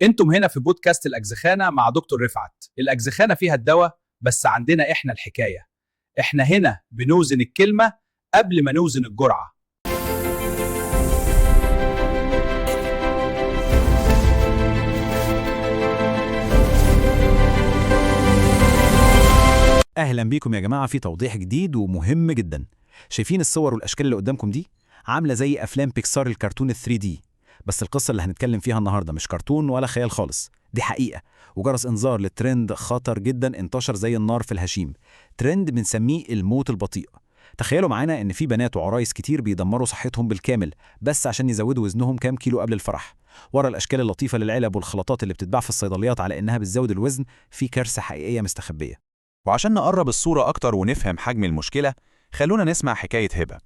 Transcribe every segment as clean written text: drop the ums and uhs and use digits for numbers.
انتم هنا في بودكاست الأجزخانة مع دكتور رفعت. الأجزخانة فيها الدواء، بس عندنا احنا الحكاية. احنا هنا بنوزن الكلمة قبل ما نوزن الجرعة. اهلا بيكم يا جماعة في توضيح جديد ومهم جدا. شايفين الصور والاشكال اللي قدامكم دي؟ عامله زي افلام بيكسار الكرتون ال 3D. بس القصة اللي هنتكلم فيها النهارده مش كرتون ولا خيال خالص، دي حقيقة وجرس انذار لترند خطر جدا انتشر زي النار في الهشيم. ترند بنسميه الموت البطيء. تخيلوا معانا ان في بنات وعرايس كتير بيدمروا صحتهم بالكامل بس عشان يزودوا وزنهم كام كيلو قبل الفرح. ورا الاشكال اللطيفة للعلب والخلطات اللي بتتباع في الصيدليات على انها بتزود الوزن، في كارثة حقيقية مستخبيه. وعشان نقرب الصورة أكتر ونفهم حجم المشكلة، خلونا نسمع حكاية هبة.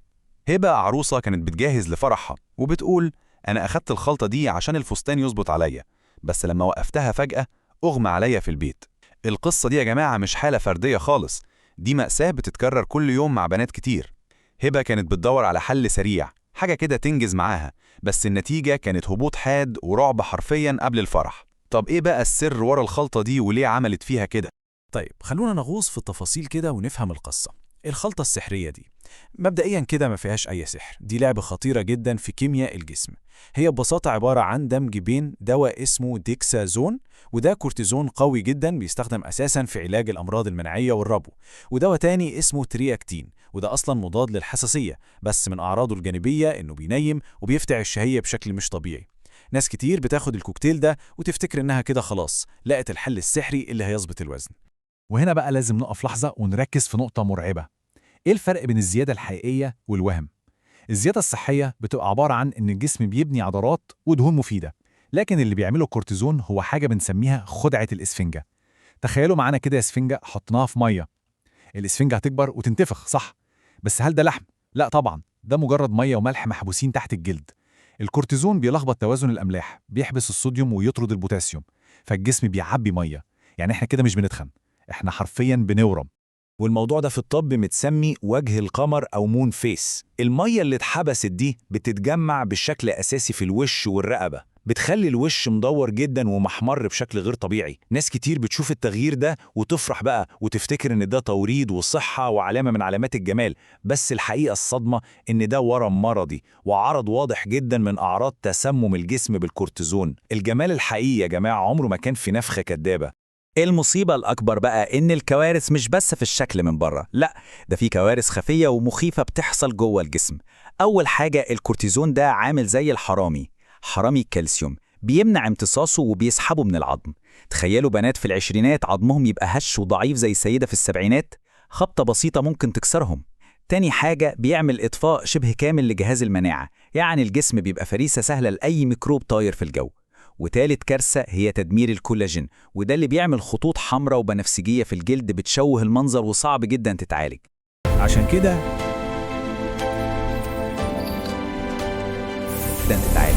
هبة عروسة كانت بتجهز لفرحها وبتقول: أنا أخدت الخلطة دي عشان الفستان يظبط عليا، بس لما وقفتها فجأة أغمى عليا في البيت. القصة دي يا جماعة مش حالة فردية خالص، دي مأساة بتتكرر كل يوم مع بنات كتير. هبة كانت بتدور على حل سريع، حاجة كده تنجز معاها، بس النتيجة كانت هبوط حاد ورعب حرفيا قبل الفرح. طب إيه بقى السر ورا الخلطة دي وليه عملت فيها كده؟ طيب خلونا نغوص في التفاصيل كده ونفهم القصة. الخلطة السحرية دي مبدئيا كده ما فيهاش أي سحر، دي لعبة خطيرة جدا في كيمياء الجسم. هي ببساطة عبارة عن دمج بين دواء اسمه ديكسازون، وده كورتيزون قوي جدا بيستخدم أساسا في علاج الأمراض المناعية والربو، ودواء تاني اسمه ترياكتين، وده أصلا مضاد للحساسية، بس من أعراضه الجانبية إنه بينيم وبيفتح الشهية بشكل مش طبيعي. ناس كتير بتاخد الكوكتيل ده وتفتكر إنها كده خلاص لقت الحل السحري اللي هيظبط الوزن. وهنا بقى لازم نقف لحظة ونركز في نقطة مرعبة. إيه الفرق بين الزيادة الحقيقية والوهم؟ الزيادة الصحية بتبقى عبارة عن إن الجسم بيبني عضلات ودهون مفيدة، لكن اللي بيعمله الكورتيزون هو حاجة بنسميها خدعة الإسفنجة. تخيلوا معانا كده إسفنجة حطيناها في مية، الإسفنجة هتكبر وتنتفخ صح؟ بس هل ده لحم؟ لا طبعا، ده مجرد مية وملح محبوسين تحت الجلد. الكورتيزون بيلخبط توازن الأملاح، بيحبس الصوديوم ويطرد البوتاسيوم، فالجسم بيعبي مية. يعني احنا كده مش بنتخن، احنا حرفيا بنورم. والموضوع ده في الطب متسمي وجه القمر أو moon face. المية اللي اتحبست دي بتتجمع بشكل أساسي في الوش والرقبة، بتخلي الوش مدور جدا ومحمر بشكل غير طبيعي. ناس كتير بتشوف التغيير ده وتفرح بقى وتفتكر إن ده توريد وصحة وعلامة من علامات الجمال، بس الحقيقة الصدمة إن ده ورم مرضي وعرض واضح جدا من أعراض تسمم الجسم بالكورتيزون. الجمال الحقيقي يا جماعة عمره ما كان في نفخة كدابة. المصيبة الأكبر بقى إن الكوارث مش بس في الشكل من بره، لا ده في كوارث خفية ومخيفة بتحصل جوه الجسم. أول حاجة الكورتيزون ده عامل زي الحرامي، حرامي الكالسيوم، بيمنع امتصاصه وبيسحبه من العظم. تخيلوا بنات في العشرينات عظمهم يبقى هش وضعيف زي سيدة في السبعينات، خبطة بسيطة ممكن تكسرهم. تاني حاجة بيعمل إطفاء شبه كامل لجهاز المناعة، يعني الجسم بيبقى فريسة سهلة لأي ميكروب طاير في الجو. وتالت كارثة هي تدمير الكولاجين، وده اللي بيعمل خطوط حمراء وبنفسجية في الجلد بتشوه المنظر وصعب جدا تتعالج. عشان كده جدا تتعالج.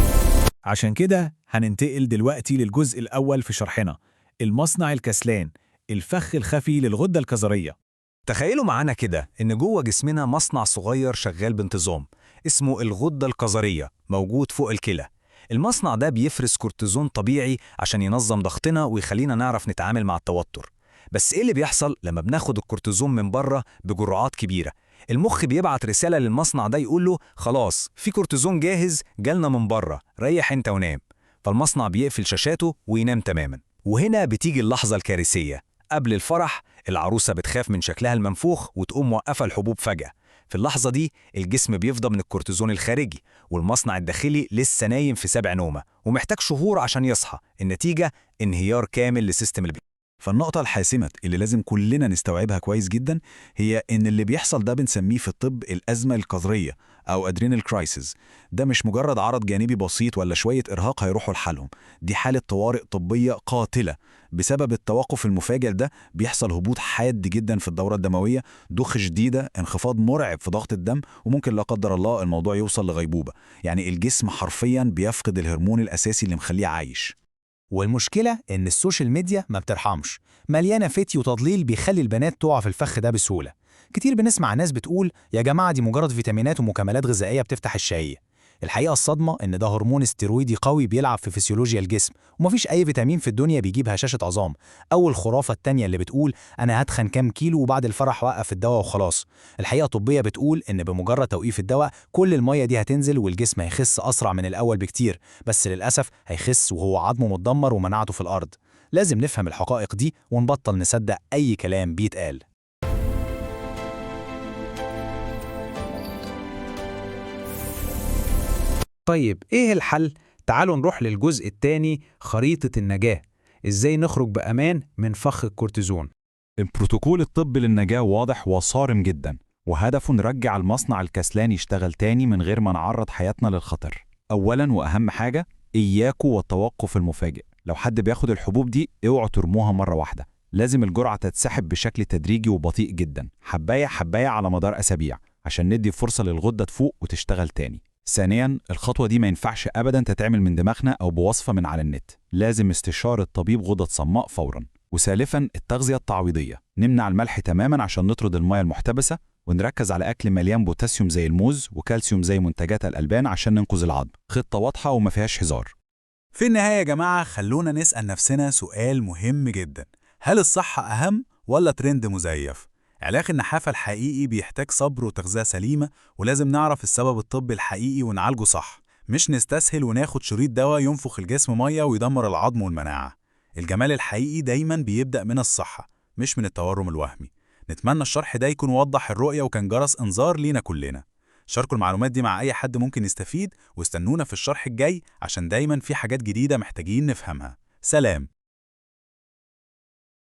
عشان كده هننتقل دلوقتي للجزء الأول في شرحنا، المصنع الكسلان، الفخ الخفي للغدة الكظرية. تخيلوا معانا كده إن جوه جسمنا مصنع صغير شغال بانتظام اسمه الغدة الكظرية، موجود فوق الكلى. المصنع ده بيفرز كورتيزون طبيعي عشان ينظم ضغطنا ويخلينا نعرف نتعامل مع التوتر. بس إيه اللي بيحصل لما بناخد الكورتيزون من بره بجرعات كبيرة؟ المخ بيبعت رسالة للمصنع ده يقول له خلاص في كورتيزون جاهز جالنا من بره، ريح انت ونام. فالمصنع بيقفل شاشاته وينام تماما. وهنا بتيجي اللحظة الكارثية. قبل الفرح العروسة بتخاف من شكلها المنفوخ وتقوم موقفة الحبوب فجأة. في اللحظة دي الجسم بيفضى من الكورتيزون الخارجي، والمصنع الداخلي لسه نايم في سبع نومة ومحتاج شهور عشان يصحى. النتيجة انهيار كامل ل system البيت. فالنقطة الحاسمة اللي لازم كلنا نستوعبها كويس جدا هي إن اللي بيحصل ده بنسميه في الطب الأزمة الكظرية أو adrenal crisis. ده مش مجرد عرض جانبي بسيط ولا شوية إرهاق هيروحوا لحالهم، دي حالة طوارئ طبية قاتلة. بسبب التوقف المفاجئ ده بيحصل هبوط حاد جدا في الدورة الدموية، دوخة شديدة، انخفاض مرعب في ضغط الدم، وممكن لا قدر الله الموضوع يوصل لغيبوبة. يعني الجسم حرفيا بيفقد الهرمون الأساسي اللي مخليه عايش. والمشكلة إن ال social media ما بترحمش، مليانة فتي وتضليل بيخلي البنات تقع في الفخ ده بسهولة. كتير بنسمع ناس بتقول يا جماعة دي مجرد فيتامينات ومكملات غذائية بتفتح الشهية. الحقيقة الصدمة إن ده هرمون استيرويدي قوي بيلعب في فسيولوجيا الجسم، ومفيش أي فيتامين في الدنيا بيجيب هشاشة عظام. أو الخرافة التانية اللي بتقول أنا هتخن كام كيلو وبعد الفرح وقف الدواء وخلاص. الحقيقة الطبية بتقول إن بمجرد توقيف الدواء كل المية دي هتنزل والجسم هيخس أسرع من الأول بكتير، بس للأسف هيخس وهو عظمه متدمر ومناعته في الأرض. لازم نفهم الحقائق دي ونبطل نصدق أي كلام بيتقال. طيب إيه الحل؟ تعالوا نروح للجزء الثاني، خريطة النجاة. إزاي نخرج بأمان من فخ الكورتيزون؟ البروتوكول الطبي للنجاة واضح وصارم جدا، وهدفه نرجع المصنع الكسلان يشتغل تاني من غير ما نعرض حياتنا للخطر. أولا وأهم حاجة، إياكوا والتوقف المفاجئ. لو حد بياخد الحبوب دي اوعوا ترموها مرة واحدة، لازم الجرعة تتسحب بشكل تدريجي وبطيء جدا، حباية حباية على مدار أسابيع، عشان ندي فرصة للغدة تفوق وتشتغل تاني. ثانيا، الخطوة دي ما ينفعش أبدا تتعمل من دماغنا أو بوصفة من على النت، لازم استشارة طبيب غدد صماء فورا. وثالثا، التغذية التعويضية، نمنع الملح تماما عشان نطرد المية المحتبسة، ونركز على أكل مليان بوتاسيوم زي الموز وكالسيوم زي منتجات الألبان عشان ننقذ العظم. خطة واضحة وما فيهاش هزار. في النهاية يا جماعة، خلونا نسأل نفسنا سؤال مهم جدا: هل الصحة أهم ولا ترند مزيف؟ علاج النحافة الحقيقي بيحتاج صبر وتغذية سليمة، ولازم نعرف السبب الطبي الحقيقي ونعالجه صح، مش نستسهل وناخد شريط دواء ينفخ الجسم مية ويدمر العظم والمناعة. الجمال الحقيقي دايما بيبدأ من الصحة، مش من التورم الوهمي. نتمنى الشرح ده يكون وضح الرؤية وكان جرس إنذار لينا كلنا. شاركوا المعلومات دي مع أي حد ممكن يستفيد، واستنونا في الشرح الجاي عشان دايما في حاجات جديدة محتاجين نفهمها. سلام.